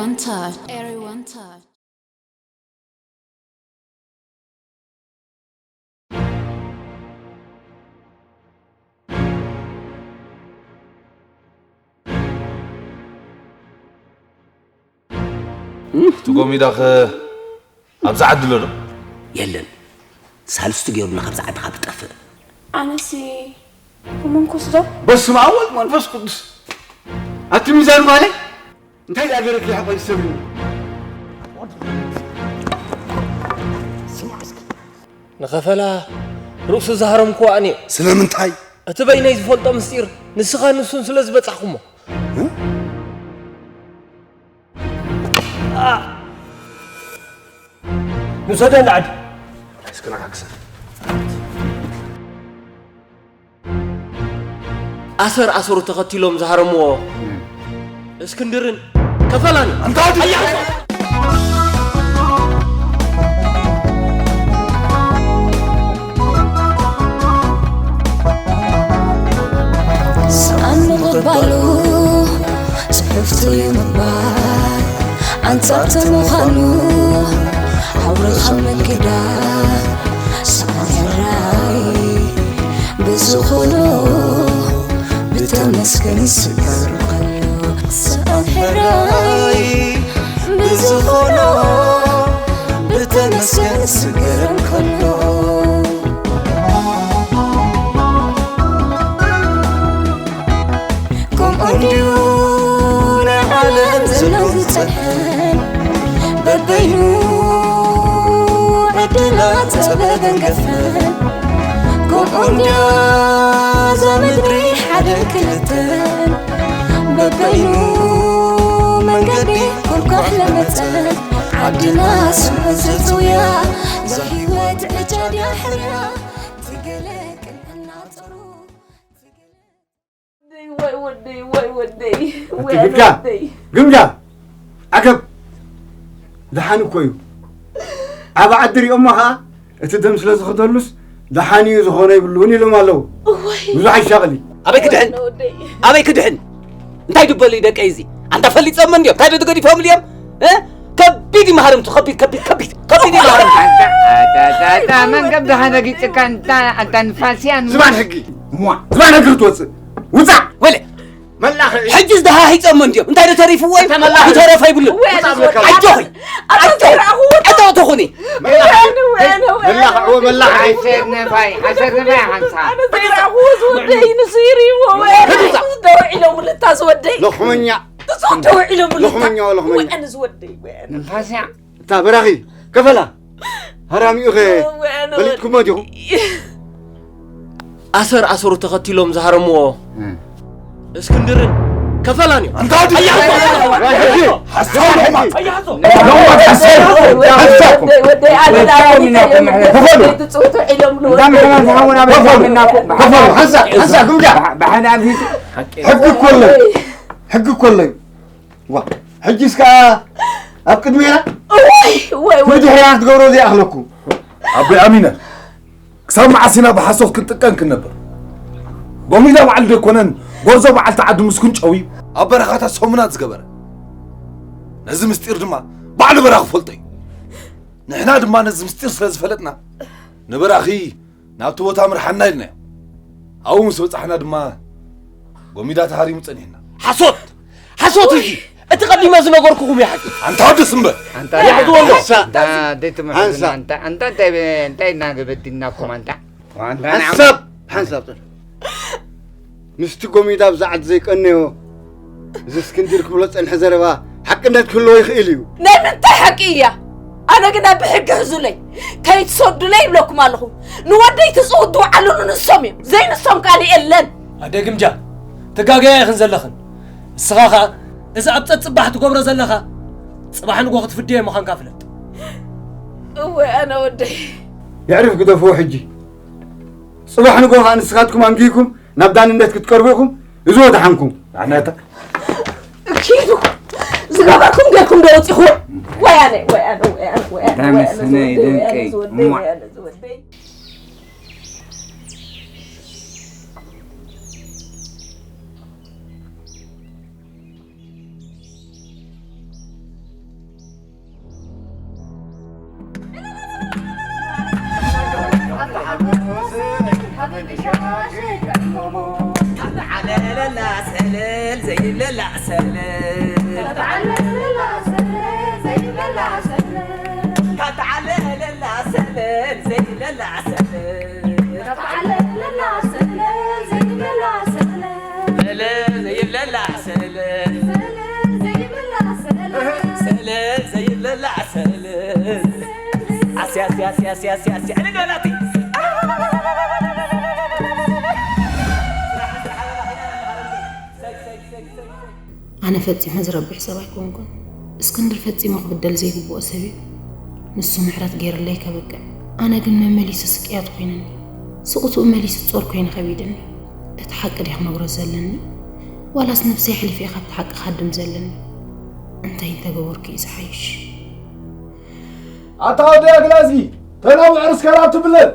One touch. Everyone touch. እቲ ጎሚዳኸ ኣብዚ ዓዲ ኣሎ ዶ? የለን። ሳልስቱ ገይሩና ካብዚ ዓዲ ካብ ትጠፍእ። ኣነሲ ምንኩስ ዶ? በስመ ኣብ ወልድ መንፈስ ቅዱስ። ኣቲ ሚዛን ጓለይ እንታይ ዳገረክ ይሓቆይ ሰብ እዩ። ንኸፈላ ርእሱ ዝሃረምክዋ ኣነ ስለምንታይ? እቲ በይነይ ዝፈልጦ ምስጢር ንስኻ ንሱን ስለ ዝበጻሕኩሞ ንሰዶ ንዓዲ እስክና ካክሰ ኣሰር ኣሰሩ ተኸቲሎም ዝሃረምዎ እስክንድርን ከፈላን ኣንታ ወዲ ስኣን ምቕባሉ ጽሕፍቲ ምግባር ኣንጻርቲ ምዃኑ ኣውርኻ ምግዳል ስኣን ሕራይ ብዝኾኖ ብተመስገን ስገር ከሎ ስኣን ሕራይ ብዝኾኖ ብተመስገን ስገር ከሎ ከምኡ እንድዩ ናይ ዓለም ዘሎ ዝጸንሐን በበይኑ ዕድላት ጸበበን ገፈን ከምኡ እንድያ እዛ ምድሪ ሓደን ክልተን በበይኑ መንገዲ ኮልኳሕ ለመጸን ዓድና ስምዑ ዘትውያ እዛ ህይወት ዕጫ ድያ ሕርያ ትገለ ቅንዕና ጸሩ ወይ ወደይ ወይ ወደይ ኣቲ ግምጃ ግምጃ ዓገብ ደሓን እኮ እዩ ዓብ ዓዲ ሪኦሞ ኸዓ እቲ ደም ስለ ዝኸደሉስ ደሓን እዩ ዝኾነ ይብሉን ኢሎም ኣለዉ ብዙሕ ኣይሻቕሊ ኣበይ ክድሕን ኣበይ ክድሕን እንታይ ድበሉ ደቀይ እዚ ኣንታ ፈሊፀሞ እንዲዮም እንታይ ተገዲፎም ልዮም ከቢድ ይመሃርምቱ ከቢድ ከቢድ ከቢድ ከቢድ ይመሃርምቱ መንገብ ደሃ ረጊፅካ እንታ ኣንታ ንፋስያ ዝባን ሕጊ እሞ ዝባን ሕጊ ክትወፅእ ውፃእ ወለ መላኺ ሕጂ ዝደሃሂፀሞ እንዲዮም እንታይ ዶ ተሪፍዎ እዩ ተረፈ ይብሉ ኣጆኺ ኣጆኺ ዕጠቕ ትኹኒ መላኺ እዎ መላኺ ሓሰር ነፋይ ሓሰር ነፋይ ሓንሳ ዝወደይ ንስይርዎ ደው ኢሎምሉ እታ ዝወደይ ሎኽመኛ ደው ኢሎምሉ ሎኽመኛ ሎኽመኛ ዝወደይ ንፋስያ እታ በራኺ ከፈላ ሃራሚኡ ኸ ፈሊጥኩሞ ዲኹም ኣሰር ኣሰሩ ተኸቲሎም ዝሃረምዎ እስክንድርን ከፈላን እዮም። ሕጊ እኮ ኣለዩ ሕጊ እኮ ኣለዩ ዋ ሕጂ እስከ ኣብ ቅድሜና ብድሕሪና ክትገብሮ ዘይኣኽለኩም ኣቦይ ኣሚነ ክሳብ መዓስ ኢና ብሓሶት ክንጥቀን ክንነብር? ጎሚዳ ባዕሉ ደይኮነን ጎርዞ በዓልቲ ዓዲ ምስኩን ጨውዩ ኣብ በረኻታት ሰሙናት ዝገበረ ነዚ ምስጢር ድማ ባዕሉ በራኺ ፈልጦ እዩ። ንሕና ድማ ነዚ ምስጢር ስለ ዝፈለጥና ንበራኺ ናብቲ ቦታ ምርሓና ኢልናዮ። ኣብኡ ምስ በጻሕና ድማ ጎሚዳ ተሃሪሙ ጸኒሕና። ሓሶት! ሓሶት እዩ! እቲ ቀዲመ ዝነገርኩኹም እዩ ሓቂ። ኣንታ ወዲ ስምበል! ኣንታ ይሕዝዎ ኣሎ። ኣንታ ደይትምሕዙና፣ ኣንታ ኣንታ እንታይ እንታይ እናገበድናኩም ኣንታ? ኣንታ ንዓኹም ሓንሳብ ሓንሳብ ጥር ምስቲ ጎሚዳ ብዛዕት ዘይቀነዮ እዚ እስክንድር ክብሎ ጸንሐ ዘረባ ሓቅነት ክህልዎ ይኽእል እዩ። ናይ ምንታይ ሓቂ እያ? ኣነ ግና ብሕጊ ሕዙለይ ከይትሰዱለይ ይብለኩም ኣለኹ። ንወደይ ትጽውትው ዓልሉ ንሶም እዮም ዘይንሶም ካልእ የለን። ኣደ ግምጃ ትጋገያ ኢኽን ዘለኽን። እስኻ ኸኣ እዚ ኣብ ጸጽባሕ ትገብሮ ዘለኻ ጽባሕ ንጎ ክትፍደዮ ምዃንካ ፍለጥ። እወ ኣነ ወደይ የዕርፍ ግደፍዎ ሕጂ ጽባሕ ንጎ ኸኣ ንስኻትኩም ኣንጊህኩም ናብ ዳንነት ክትቀርቡ ኢኹም እዚ ወድሓንኩም ኣነታ ኪዱ ዝገበርኩም ጌርኩም ዶ ወፂኹ ወያነ ወያነ ወያነ ወያነ ዳመሰነ ይደንቀይ እማ ካተዓለለላ ሰለል ዘይብለላ ሰለል። ካተዓለለላ ሰለል ዘይብለላ ሰለል። ሰለል ዘይብለላ ሰለል። ሰለል ዘይብለላ ሰለል። ኣስያ፣ ኣስያ፣ ኣስያ፣ ኣስያ፣ ኣስያ፣ ኣስያ። ዕልል በላቲ። ኣነ ፈጺመ ዝረብሕ ሰብ ኣይኮንኩን። እስክንድር ፈጺሙ ክብደል ዘይግብኦ ሰብ እዩ። ንሱ ምሕረት ገይርለይ ከብቅዕ፣ ኣነ ግን መመሊሱ ስቅያት ኮይኑኒ። ስቕትኡ መሊሱ ጾር ኮይኑ ከቢድኒ። እቲ ሓቂ ድየ ክነግሮ ዘለኒ? ዋላስ ነብሰይ ኣሕሊፈ ካብቲ ሓቂ ክሃድም ዘለኒ? እንታይ እንተገበርኩ እዩ ዝሓይሽ? ኣታ ወዲ ኣግላዝጊ፣ ተናውዕር እስከ ናብ ትብለል።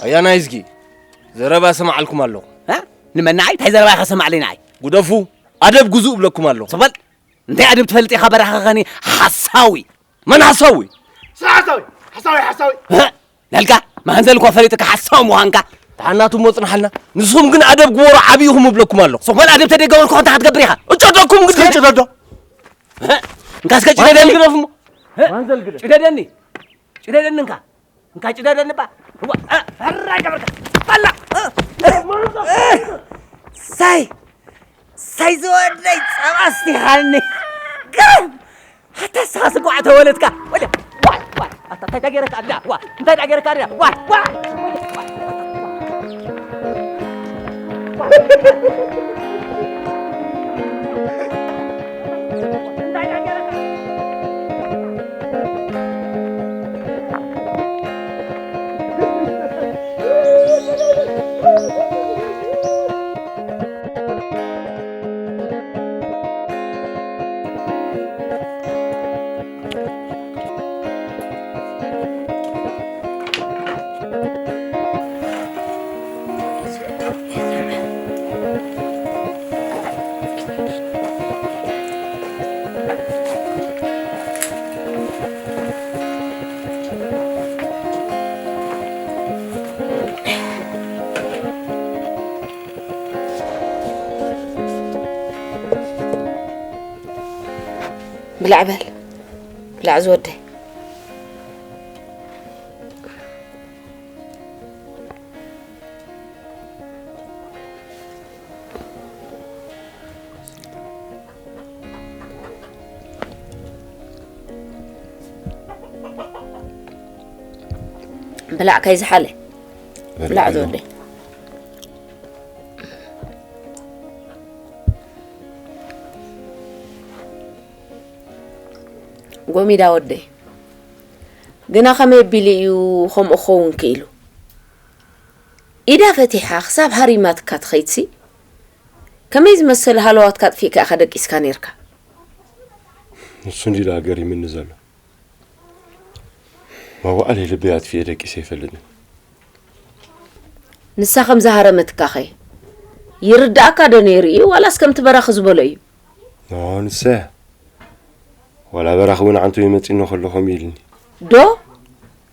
ኣያ ናይዝጊ፣ ዘረባ ሰማዓልኩም ኣለኹ። እ? ንመን ንዓይ? እንታይ ዘረባ ኢኻ ሰማዕለይ ንዓይ? ጉደፉ፣ ኣደብ ግዙእ እብለኩም ኣለኹ። ሰበል፣ እንታይ ኣደብ ትፈልጥ ኢኻ በራኸኸኒ ሓሳዊ? መን ሓሳዊ? ስራሕ ሓሳዊ፣ ሓሳዊ፣ ሓሳዊ። እ? ናልካ፣ መኸንዘል እኳ ፈሊጥካ ሓሳዊ ምዃንካ። ተሓናቱ እሞ ጽንሓልና። ንስኹም ግን ኣደብ ግበሩ ዓብይኹም እብለኩም ኣለኹ። ሰበል ኣደብ ተደገበርኩ እንታይ ክትገብር ኢኻ? እጨደኩም ግን እስከ ጭደዶ። እ? እንካ እስከ ጭደደኒ። ግደፍ እሞ። እ? ማንዘል ግደፍ። ጭደደኒ። ጭደደኒ እንካ። እንካ ጭደደኒ ባ። እዋ፣ እ፣ ፈራ ይገበርካ። ባላ። እ፣ እ፣ እ። ሳይ። ሳይ ዝወደይ ጸባ ኣስቲኻኒ። ግን ኣታ ሳስ ጓዕ ተወለድካ። ወለ፣ ዋይ፣ ዋይ። ኣታ እንታይ ዳገረካ ኣዳ? ዋ፣ እንታይ ዳገረካ ኣዳ? ዋይ፣ ዋይ። ብላዕ በል፣ ብላዕ ዝወደይ። ብላዕ ከይዝሓለ። ብላዕ ዝወደይ። ጎሚዳ ወደይ። ግና ከመይ ኣቢሉ እዩ ከምኡ ክኸውን ክኢሉ? ኢዳ ፈቲሓ ክሳብ ሃሪማትካ ትኸይድሲ፣ ከመይ ዝመሰለ ሃለዋትካ ኣጥፊእካ ኢኻ ደቂስካ ኔርካ? ንሱ እንዲ ደኣ ገሪምኒ ዘሎ። መዋዕለይ ልበይ ኣጥፊኤ ደቂሰ ኣይፈልጥን። ንሳ ከም ዝሃረመትካኸ ይርድኣካ ዶ ነይሩ እዩ፣ ዋላስ ከምቲ በራኺ ዝበሎ እዩ? ኖ፣ ንሳ እያ። ዋላ በራኺ እውን ዓንቱ ይመጺኒ ከሎ ከምኡ ኢልኒ። ዶ?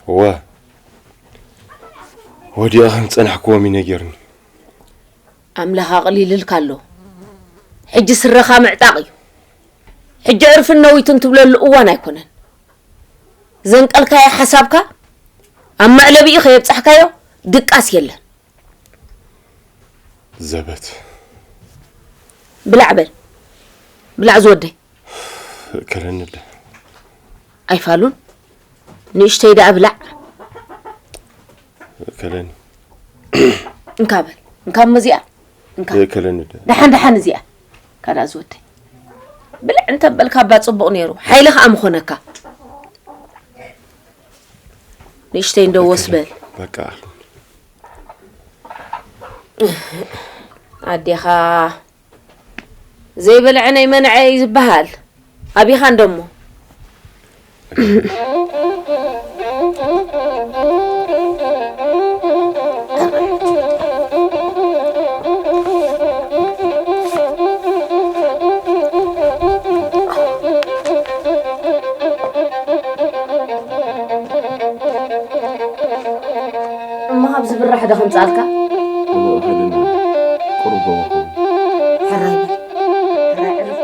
እወ። ወዲቐ ከም ዝጸናሕክዎም እዩ ነጊርኒ። ኣምላኽ ኣቕሊልልካ ኣሎ። ሕጂ ስረኻ ምዕጣቕ እዩ። ሕጂ ዕርፍን ነዊትን ትብለሉ እዋን ኣይኮነን። ዘንቀልካዮ ሓሳብካ ኣብ መዕለቢኡ ከየብጻሕካዮ ድቃስ የለን። ዘበት። ብላዕ በል። ብላዕ ዝወደይ። እከለኒ ኣደ። ኣይፋሉን። ንእሽተይ ደኣ ብላዕ። እከለኒ። እንካ በል። እንካ እሞ እዚኣ። እንካ። እከለኒ ኣደ። ደሓን ደሓን እዚኣ። ካዳ ዝወደይ። ብልዕ እንተ በልካ እባ ጽቡቕ ነይሩ። ሓይሊ ከኣ ምኾነካ። ንእሽተይ እንዶ ወስ በል። በቃ ኣዴኻ ዘይበልዐ ናይ መንዐ እዩ ዝበሃል። ኣቢኻ እንደሞ እሞ ካብዚ ብራሕ ዶ ከምጽኣልካ? እሞ እኸደኒ። ቁሩብ ጎቦ ኸውን። ሕራይ በል። ሕራይ ዕረፍ።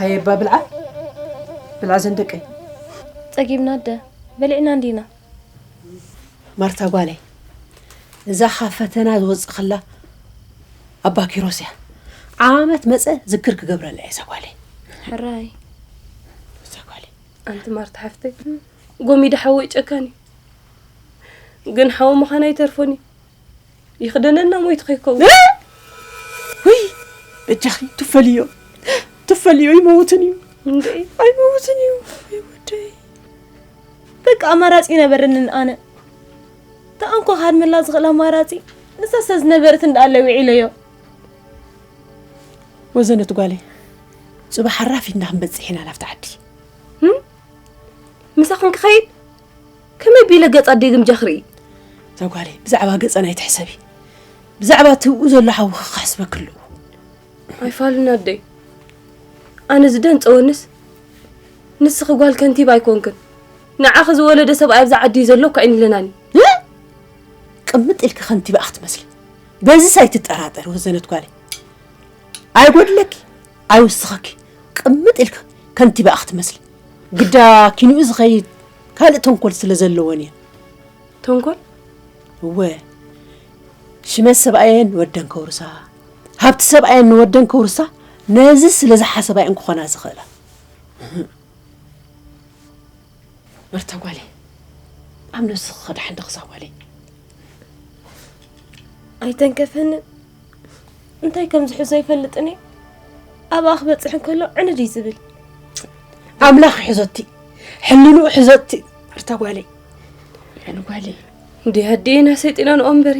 ሃየ እባ ብልዓ፣ ብልዓ ዘን ደቀይ። ጸጊብና ኣደ፣ በሊዕና እንዲና። ማርታ ጓለይ፣ እዛ ካብ ፈተና ዝወጽእ ከላ ኣባ ኪሮስ እያ። ዓመት መጸ ዝክር ክገብረላ እየ እዛ ጓለይ። ሕራይ። እዛ ጓለይ። ኣንቲ ማርታ ሓፍተይ፣ ጎሚዳ ሓወይ ጨካን እዩ። ግን ሓው ምዃን ኣይተርፎን እዩ። ይኽደነና ሞይቱ ከይከውን። እ! ውይ፣ በጃኺ ትፈልዮ፣ ትፈልዮ ይመውትን እዩ። እንዴ? ኣይመውትን እዩ። ወይ ወደይ። በቃ ኣማራጺ ነበረንን ኣነ። ተኣንኮ ካድመላ ዝኽእል ኣማራጺ ንሳ ስለ ዝነበረት እንዳኣለ ውዒለዮ። ወዘነት ጓለይ፣ ጽባሕ ሓራፊ ኢና ክንበጽሕ ኢና ናብቲ ዓዲ። ህም? ምሳኽን ክኸይድ? ከመይ ቢለ ገጻ ዴግም ጃኽርኢ? እዛ ጓለይ፣ ብዛዕባ ገጸን ኣይትሕሰቢ። ብዛዕባ እቲ ብኡ ዘሎ ሓውኺ ክሕስበኪ ኣለዎ። ኣይፋልን ኣደይ። ኣነ ዝደንጸወንስ ንስኺ ጓል ከንቲባ ኣይኮንክን። ንዓኺ ዝወለደ ሰብኣይ ኣብዛ ዓዲ እዩ ዘሎ እኳ ኣይንብለናን እዩ። እ? ቅምጥ ኢልኪ ከንቲባ ክትመስሊ። በዚስ ኣይትጠራጠሪ ወዘነት ጓለይ። ኣይጎድለኪ፣ ኣይውስኸኪ። ቅምጥ ኢልኪ ከንቲባ ክትመስሊ። ግዳ ኪንኡ ዝኸይድ ካልእ ተንኮል ስለ ዘለወን እየን። ተንኮል? እወ፣ ሽመት ሰብኣየን ንወደን ከውርሳ፣ ሃብቲ ሰብኣየን ንወደን ከውርሳ፣ ነዚ ስለ ዝሓሰባ እየን ክኾና ዝኽእላ። ማርታ ጓለይ፣ ኣብ ነብስኺ ክዳሕን ዶ ክሳብ ጓለይ? ኣይተንከፈንን። እንታይ ከም ዝሕዞ ኣይፈልጥን እየ። ኣብኣ ክበጽሕ እንከሎ ዕንድ እዩ ዝብል። ኣምላኽ ይሕዞቲ፣ ሕልንኡ ሕዞቲ፣ ማርታ ጓለይ። ሕን ጓለይ። እንዴ ኣዴና ሰይጢና ንኦ እምበሪ፣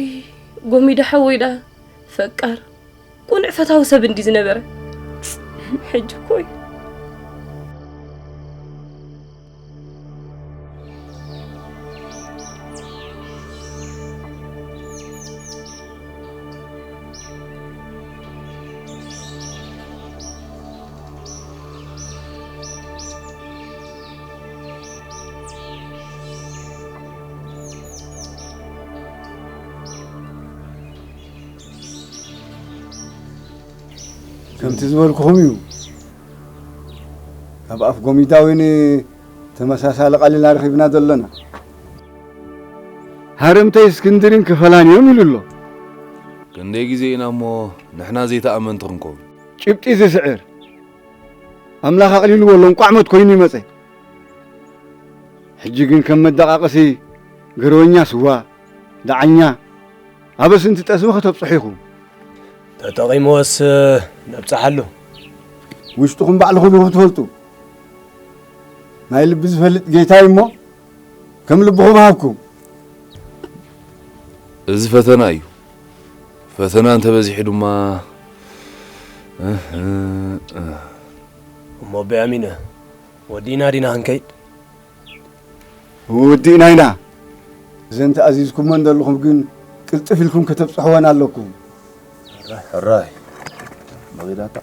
ጎሚዳ ሓወይ ደኣ ፈቃር፣ ቁኑዕ ፈታዊ ሰብ እንዲ ዝነበረ። ሕጂ እኮ እዩ። ከምቲ ዝበልኩኹም እዩ። ካብ ኣፍ ጎሚዳ እውን ተመሳሳሊ ቃል ኢና ረኺብና ዘለና። ሃረምተይ እስክንድርን ክፈላን እዮም ኢሉ ኣሎ። ክንደይ ግዜ ኢና እሞ ንሕና ዘይተኣመንቲ ክንከውን? ጭብጢ ዝስዕር ኣምላኽ ኣቕሊልዎ ኣሎ፣ እንቋዕ ሞት ኮይኑ ይመጸ። ሕጂ ግን ከም መደቓቕሲ ገረወኛ ስዋ፣ ደዓኛ፣ ኣበስንቲ ጠስሚ ከተብጽሑ ኢኹም። ተጠቒምዎስ ነብጽሓሉ። ውሽጥኹም ባዕልኹም ኢኹም ትፈልጡ። ናይ ልቢ ዝፈልጥ ጌታ እዩ እሞ፣ ከም ልብኹም ሃብኩም። እዚ ፈተና እዩ። ፈተና እንተበዚሑ ድማ፣ እህ፣ እህ። እሞ ቢያሚነ፣ ወዲእና ዲና ክንከይድ? ወዲእና ኢና። እዘን ተኣዚዝኩመን ዘለኹም ግን ቅልጥፍ ኢልኩም ከተብጽሕወን ኣለኩም። ሕራይ፣ ሕራይ። መቒዳታ።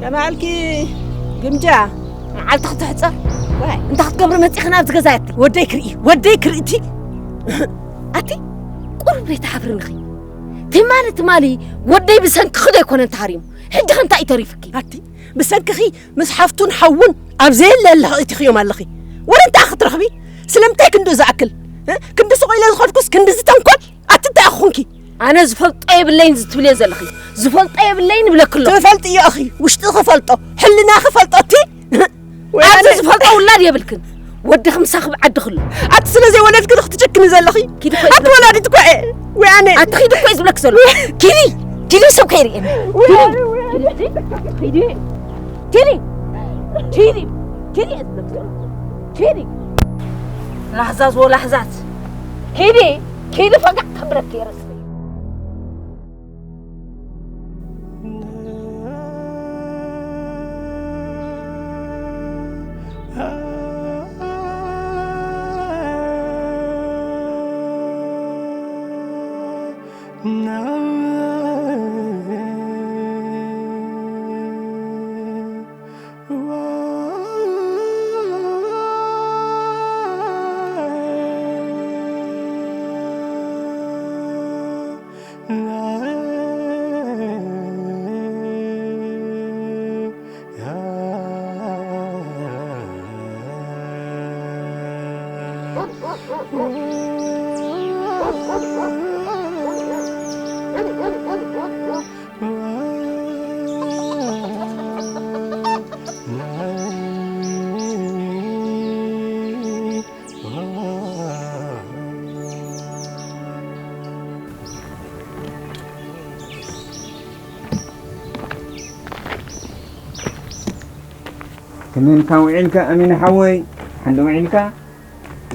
ከመይ ኣልኪ ግምጃ? መዓልቲ ክትሕጸር? ዋይ። እንታይ ክትገብሪ መጺኺ ናብዚ ገዛ ኣቲ? ወደይ ክርኢ፣ ወደይ ክርኢ እቲ። ኣቲ፣ ቁሩብ ዘይትሓፍርንኺ። ትማሊ፣ ትማሊ ወደይ ብሰንክኺ ዶ ኣይኮነን ተሃሪሙ? ሕጂ ከ እንታይ እዩ ተሪፍኪ? ኣቲ፣ ብሰንክኺ ምስ ሓፍቱን ሓውን ኣብ ዘየለ ኣለኺ እቲኽዮም ኣለኺ። ወረ እንታይ ክትረኽቢ? ስለምንታይ ክንዱ ዝኣክል? እ? ክንዲ ስቕ ኢለ ዝኸድኩስ ክንዲ ዝተንኮል? ኣቲ እንታይ ኣኹንኪ? ኣነ ዝፈልጦ የብለይን ዝትብልዮ ዘለኺ። ዝፈልጦ የብለይን ይብለኪ ኣለኹ። ትፈልጥዮ ኢኺ፣ ውሽጢ ክፈልጦ፣ ሕልና ክፈልጦ እቲ። ወይ ኣብዚ ኣነ። ዝፈልጦ ውላድ የብልክን። ወድኺ ምሳኺ ብዓዲ ክሎ። ኣቲ ስለ ዘይወለድኪ ዶ ክትጭክኒ ዘለኺ? ኪዲ ኮይ ኣቲ ወላዲት እኮ እየ። ወይ ኣነ። ኣቲ ኪዲ እኮ እየ ዝብለኪ ዘሎ። ኪዲ፣ ኪዲ ሰብ ከይርእየኒ። ወይ ኣነ፣ ወይ ኣነ። ኪዲ፣ ኪዲ፣ ኪዲ፣ ኪዲ፣ ኪዲ እየ ዝብለኪ ዘሎ። ኪዲ። ላሕዛዝ ወላሕዛዝ። ኪዲ፣ ኪዲ ፈጋዕ ከብረኪ እየ ረስኒ። ከመይ ኢልካ ውዒልካ ኣሚን ሓወይ? ሓንደ ውዒልካ?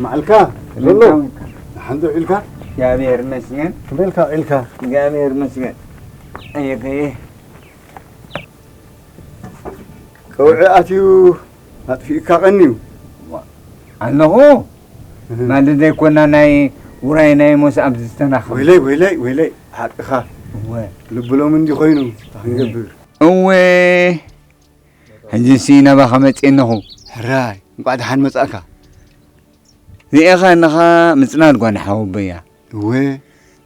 መዓልካ ከመይ ዘሎ ኢልካ ውዒልካ? ሓንደ ውዒልካ? እግዚኣብሔር ይመስገን። ከመይ ኢልካ ውዒልካ? እግዚኣብሔር ይመስገን። ኣየከየ። ቀውዒ ኣትዩ ኣጥፊእካ ቀንዩ። ኣለኹ። እህ። ማለት ዘይኮና ናይ ውራይ ናይ ሞስ ኣብዚ ዝተናኸ። ወይለይ፣ ወይለይ፣ ወይለይ፣ ሓቅኻ። እወ። ልብሎም እንዲ ኮይኑ፣ እንታይ ክንገብር? እወ። ሕጂ ሲ ናባኻ መጽእ ኣለኹ። ሕራይ፣ እንቋዕ ደሓን መጻእካ። ርኤኻ ኣለኻ ምጽናት ጓል ሓወቦያ። እወ።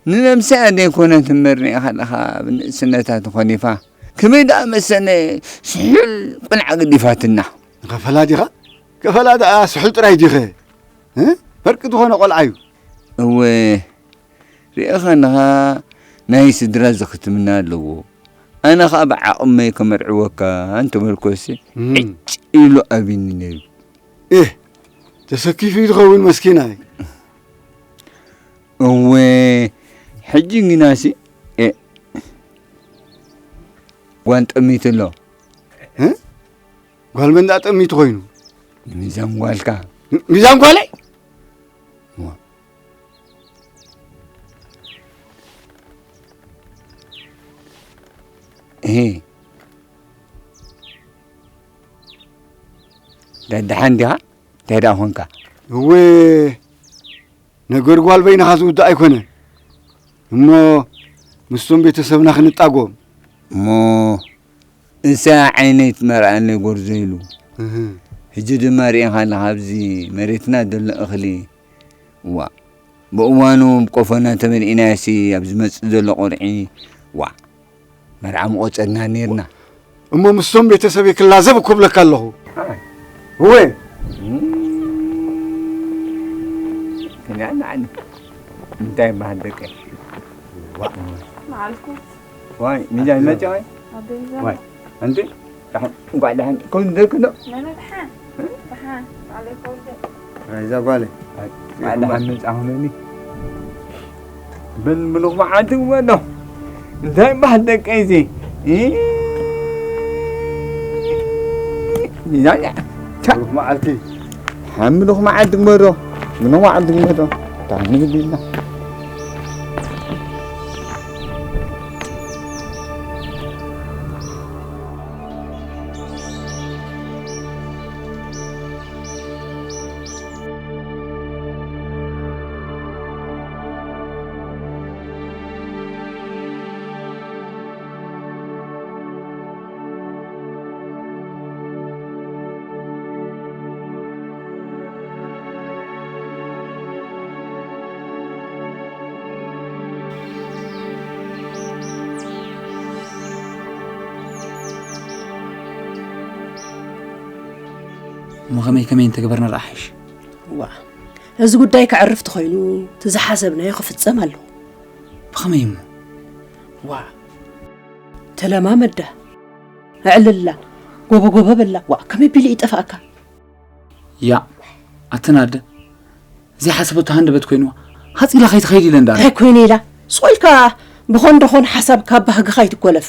ንነብሳ ዘይኮነት እምበር ርኤኻ ኣለኻ ብንእስነታ ተኾሊፋ። ከመይ ደኣ መሰለ ስሑል ቁልዓ ገዲፋትና። ንኸፈላ ዲኻ? ከፈላ ደኣ ስሑል ጥራይ ዲኸ? እ? በርቂ ዝኾነ ቆልዓ እዩ። እወ። ርኤኻ ኣለኻ ናይ ስድራ ዝኽትምና ኣለዎ። ኣነ ኸኣ ብዓቕመይ ከመርዕወካ እንተበልኮሲ እም። ዕጭ ኢሉ ኣቢኒ ነይሩ። ኤህ፣ ተሰኪፉ እዩ ዝኸውን መስኪናይ። እወ፣ ሕጂ ግናሲ፣ ኤ፣ ጓል ጠሚቱ ኣሎ። እ? ጓል መን ደኣ ጠሚቱ ኮይኑ? ሚዛን ጓልካ። ሚ-፣ ሚዛን ጓለይ? ዋ። እሄ። ደድሓን ዲኻ? እንታይ ደኣ ኾንካ? እወ፣ ነገር ጓል በይንኻ ዝውዳእ ኣይኮነን። እሞ ምስቶም ቤተሰብና ክንጣጎም። እሞ እሳ ዓይነይ ትመርኣለይ ጎርዞ ኢሉ። እህ። ሕጂ ድማ ርኢኻ ኣለኻ ኣብዚ መሬትና ዘሎ እኽሊ። ዋ፣ ብእዋኑ ብቆፎና ተመሊእናዮሲ ኣብ ዝመጽእ ዘሎ ቆርዒ። ዋ፣ መርዓ ምቖጸርና ኔርና። እሞ ምስቶም ቤተሰበይ ክላዘብ እኮ እብለካ ኣለኹ። ኣይ። እወ። እም፣ ክንያ ንዓኒ። እንታይ ይበሃል ደቀይ? ዋ። መዓልኩ። ዋይ፣ ሚዛን መጽያ ዋይ? ኣበይ ሚዛን? ዋይ። ኣንቲ? ደሓን፣ እንቋዕ ደሓን። ኮን ደክ ዶ? መነ ደሓን? ደሓን። ባዕለይ ኮን ደክ። ኣይ፣ እዛ ጓለይ። ኣይ፣ እንቋዕ ደሓን መጻኹምኒ። በል ምሉኽ መዓልቲ እወ ዶ? እንታይ ይበሃል ደቀይ እዚ? እ? ሚዛን ያ። ታ- ምሉኽ መዓልቲ። ሓምልኹ መዓዲ ግመዶ፣ ምንኹ መዓዲ ግመዶ፣ ታኒ ቢልና። እሞ ከመይ ከመይ እንተገበርና ደኣ ሓይሽ? ዋ፣ እዚ ጉዳይ ከዕርፍ ተኾይኑ፣ እቲ ዝሓሰብናዮ ክፍጸም ኣለዎ። ብኸመይ እሞ? ዋ፣ ተለማመዳ፣ ኣዕልላ፣ ጎበጎበ በላ። ዋ፣ ከመይ ቢሉ ይጠፍኣካ? ያ፣ ኣተን ኣደ፣ ዘይሓሰበቶ ሃንደበት ኮይንዋ፣ ሃጽ ኢላ ከይትኸይድ ኢለ እንዳ እንታይ ኮይነ ኢላ? ስቕ ኢልካ ብኾን ደኾን ሓሳብ ካብ ባህግኻ ኣይትኮለፍ።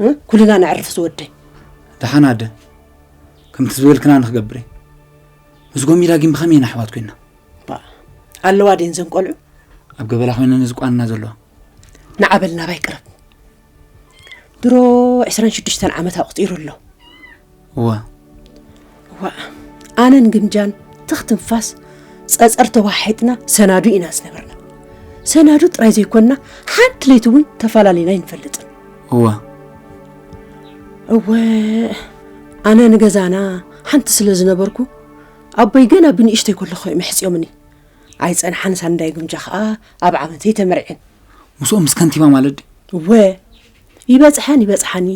እ? ኩልና ነዕርፍ ዝወደይ። ደሓን ኣደ፣ ከምቲ ዝበልክና ንኽገብር እየ። ምስ ጎሚዳ ግን ብኸመይ ኢና ኣሕዋት ኮይንና? ባ፣ ኣለዋ ድየን ዘን ቆልዑ? ኣብ ገበላ ኮይነን ዝቋንና ዘለዋ። ንዓ በል ናባይ ቅረብ። ድሮ ዕስራን ሽዱሽተን ዓመት ኣቑጺሩ ኣሎ። እወ። እዋ፣ ኣነን ግምጃን ትኽ ትንፋስ ጸጸር ተዋሒጥና ሰናዱ ኢና ዝነበርና። ሰናዱ ጥራይ ዘይኮንና፣ ሓንቲ ለይቲ እውን ተፈላለና ኣይንፈልጥን። እወ። እወ፣ ኣነ ንገዛና ሓንቲ ስለ ዝነበርኩ፣ ኣቦይ ገና ብንእሽተይ ከለኹ እዮም ኣሕጽዮምኒ። ኣይጸንሓን ሳንዳይ ግምጃ ኸኣ ኣብ ዓመተይ ተመርዕን። ምስኦም ምስ ከንቲባ ማለት ድዩ? እወ፣ ይበጽሐን ይበጽሓኒ።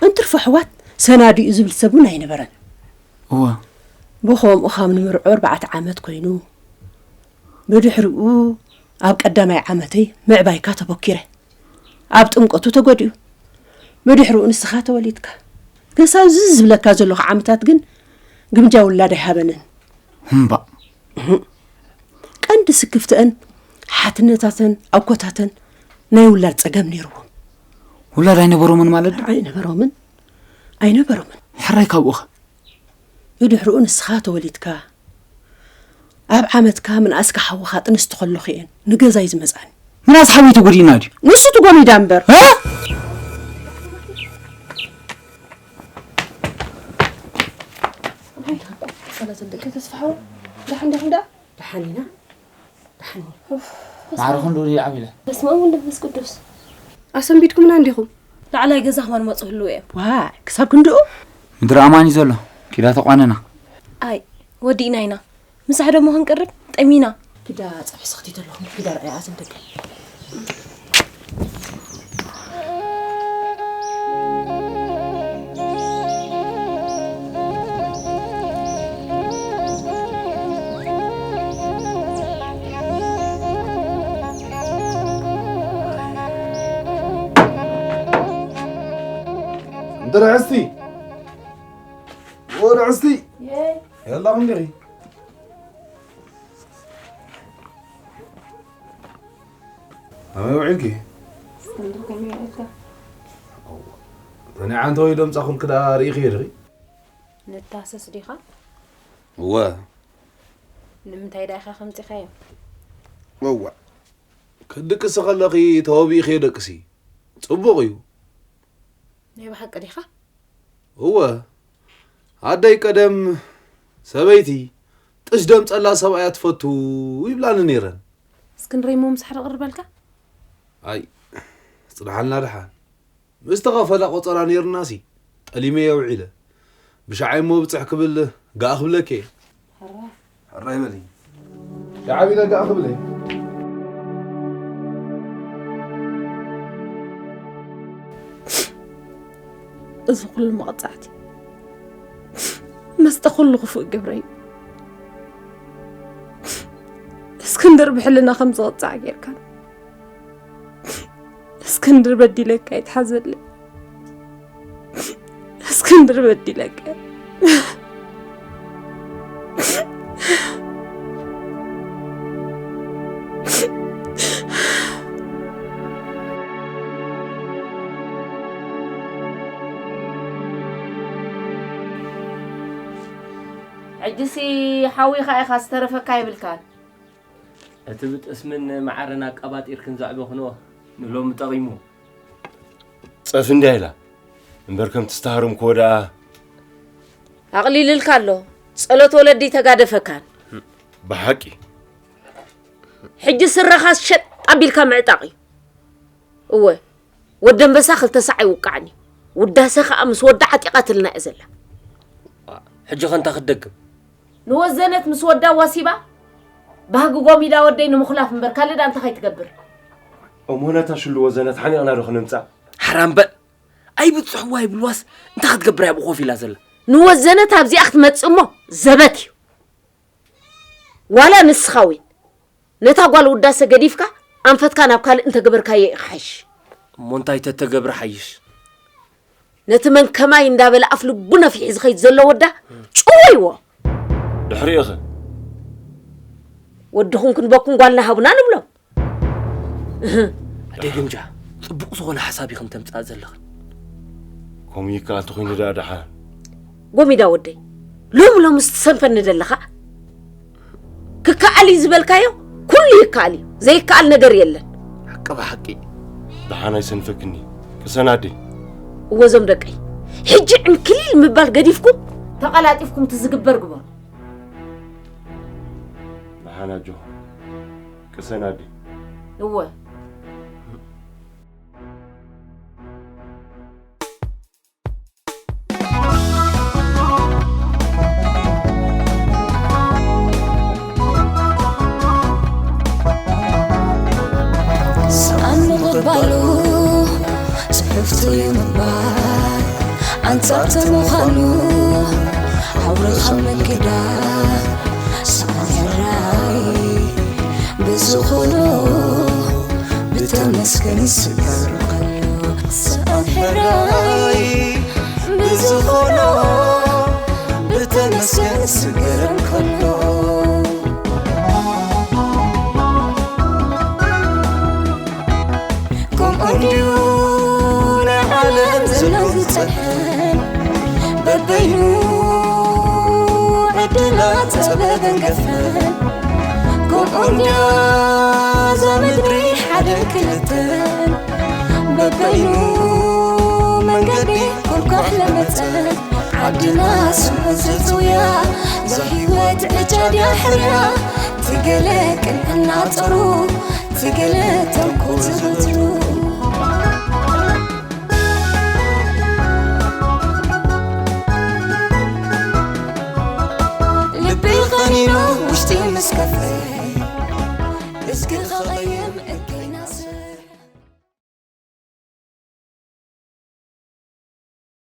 እንትርፎ ኣሕዋት ሰናዱ እዩ ዝብል ሰብ እውን ኣይነበረን። እወ። ብኸምኡ ካብ ንምርዖ ኣርባዕተ ዓመት ኮይኑ፣ ብድሕሪኡ ኣብ ቀዳማይ ዓመተይ ምዕባይካ ተበኪረ። ኣብ ጥምቀቱ ተጎዲኡ። ብድሕሪኡ ንስኻ ተወሊድካ። ክሳብ እዚ ዝብለካ ዘለኹ ዓመታት ግን ግምጃ ውላድ ኣይሃበንን። እምባእ። ቀንዲ ስክፍተአን ሓትነታተን ኣኮታተን ናይ ውላድ ጸገም ነይርዎም። ውላድ ኣይነበሮምን ማለት ድዩ? ኣይነበሮምን። ኣይነበሮምን። ሕራይ ካብኡኸ? ብድሕሪኡ ንስኻ ተወሊድካ። ኣብ ዓመትካ ምንኣስካ ሓውኻ ጥንስቲ ከለኹ እየን ንገዛይ ዝመጻኒ። ምናስ ሓወይ ተጎዲእና ድዩ? ንሱ ትጎሚዳ እምበር። እ? ሰላም ደቂ ተስፋ ሓወይ። ደሓን ዲኹም ደኣ? ደሓን ኢና። ደሓን ኢና። ማዕረኹም ዶ ይዓብ ኢለ? በስመ ኣብ ወወልድ ወመንፈስ ቅዱስ። ኣሰንቢድኩምና እንዲኹም። ላዕላይ ገዛ ከማን መጹ ህልው እዮም። ዋ፣ ክሳብ ክንድኡ? ምድሪ ኣማን እዩ ዘሎ። ኪዳ ተቋነና። ኣይ፣ ወዲእና ኢና። ምሳሕ ደሞ ክንቀርብ ጠሚና። ኪዳ ጸብሒ ሰኽቲት ኣለኹም። ኪዳ ርኣያ ኣዝም ደቂ። እንተ ርዕስቲ፣ ወ ርዕስቲ። የይ። የላኹም ዲኺ? ከመይ ውዒልኪ? እስክንድር ከመይ ውዒልካ? እወ። ተኒዓ እንተ ወይ ደምጻኹልኪ ደኣ ርኢኽዮ ዲኺ? ንታሰስ ዲኻ? እወ። ንምንታይ ደኣ ኢኻ ከምጺኻዮ? እወ። ክትድቅሲ ከለኺ ተወቢእኽዮ ደቅሲ። ጽቡቕ እዩ። ናይ ብሓቂ ዲኻ? እወ። ኣደይ ቀደም ሰበይቲ ጥሽ ደምጸላ ሰብኣያ ትፈቱ ይብላኒ ነይረን። እስክንድረይ እሞ ምሳሕ ዶ ቅርበልካ? ኣይ፣ ጽንሓልና ደሓን። ምስ ተኸፈለ ቆጸራ ነይርናሲ፣ ጠሊመ የውዒለ። ብሻዓይ እሞ ብጽሕ ክብል ጋእ ክብለኪ እየ። ሕራይ። ሕራይ በሊ። ሻዓብ ኢለ ጋእ ክብል እየ። እዚ ኩሉ መቕጻዕቲ መስተ ኩሉ ክፉእ ግብረይ እዩ። እስክንድር ብሕልና ከም ዝቕጻዕ ጌርካ። እስክንድር በዲለካ ይትሓዘለይ። እስክንድር በዲለካ። ሕጂሲ ሓዊኻ ኢኻ ዝተረፈካ የብልካን። እቲ ብጥስምን መዓርን ኣቀባጢርክን ዘዕበኽንኦ ንሎሚ ጠቒሙ። ጸፊ እንድያ ኢላ እምበር ከምቲ ዝተሃረምክዎ ደኣ ኣቕሊልልካ ኣሎ። ጸሎት ወለዲ ተጋደፈካን። ብሓቂ። ሕጂ ስረኻስ ሸጥ ኣቢልካ ምዕጣቕ እዩ። እወ፣ ወዲ ኣንበሳ ክልተ ሳዕ ኣይውቃዕን እዩ። ውዳሰ ኸኣ ምስ ወዳ ዓጢቓትልና እያ ዘላ። ሕጂ ኸ እንታይ ክትደግም? ንወዘነት ምስ ወዳ ዋሲባ፣ ባህጊ ጎሚዳ ወደይ ንምኹላፍ እምበር ካልእ ደኣ እንታይ ኸይትገብር? እሞ ነታ ሽሉ ወዘነት ሓኒቕና ዶ ኽነምጽኣ? ሓራም በል! ኣይብጽሕዋ ይብልዋስ እንታይ ክትገብር እያ ኣብኡ ኮፍ ኢላ ዘላ? ንወዘነት ኣብዚኣ ክትመጽእ እሞ ዘበት እዩ። ዋላ ንስኻ እውን ነታ ጓል ውዳሰ ገዲፍካ ኣንፈትካ ናብ ካልእ እንተገበርካዮ እዩ ክሓይሽ። እሞ እንታይ ተተገብረ ሓይሽ? ነቲ መን ከማይ እንዳበለ ኣፍ ልቡ ነፊሑ ዝኸይድ ዘሎ ወዳ ጭወይዎ። ድሕሪኡ ኸ? ወድኹም ክንበኩም ጓልና ሃቡና ንብሎ። ኣደይ ግምጃ፣ ጽቡቕ ዝኾነ ሓሳብ ኢኽን ተምጽኣ ዘለኽን። ከምኡ ይከኣል ተኾይኑ ደኣ ደሓን። ጎሚዳ ወደይ፣ ሎም ሎም ስትሰንፈኒ ደለኻ? ክከኣል እዩ ዝበልካዮ ኩሉ ይከኣል እዩ፣ ዘይከኣል ነገር የለን። ሓቂ ብሓቂ። ደሓን ኣይሰንፈክኒ። ቅሰን ኣደይ። እወ እዞም ደቀይ፣ ሕጂ ዕንክሊል ምባል ገዲፍኩም ተቐላጢፍኩም እቲ ዝግበር ግበሩ። ደሓን ኣጆ። ቅሰን ኣደይ። እወ። ሰኣን ምቕባሉ ጽሕፍቲ እዩ ምባል ኣንጻርቲ ምዃኑ ኣውርኻ ምክዳን ሰኣን ሕራይ ብዝኾኖ ብተመስገን ይስገር ከሎ ሰኣን ሕራይ ብዝኾኖ ብተመስገን ይስገር ከሎ ከምኡ እንድዩ ናይ ዓለም ዘሎ ዝጸንሐን በበይኑ ዕድላት ጸበበን ገፈን ከምኡ እንድያ እዛ ምድሪ ሓደን ክልተን በበይኑ መንገዲ ኮልኳሕ ለመጸን ዓድና ስሙ ዘጽውያ እዛ ህይወት ዕጫ ድያ ሕርያ ትገለ ቅንዕና ጸሩ ትገለ ተንኮል ዘዘውትሩ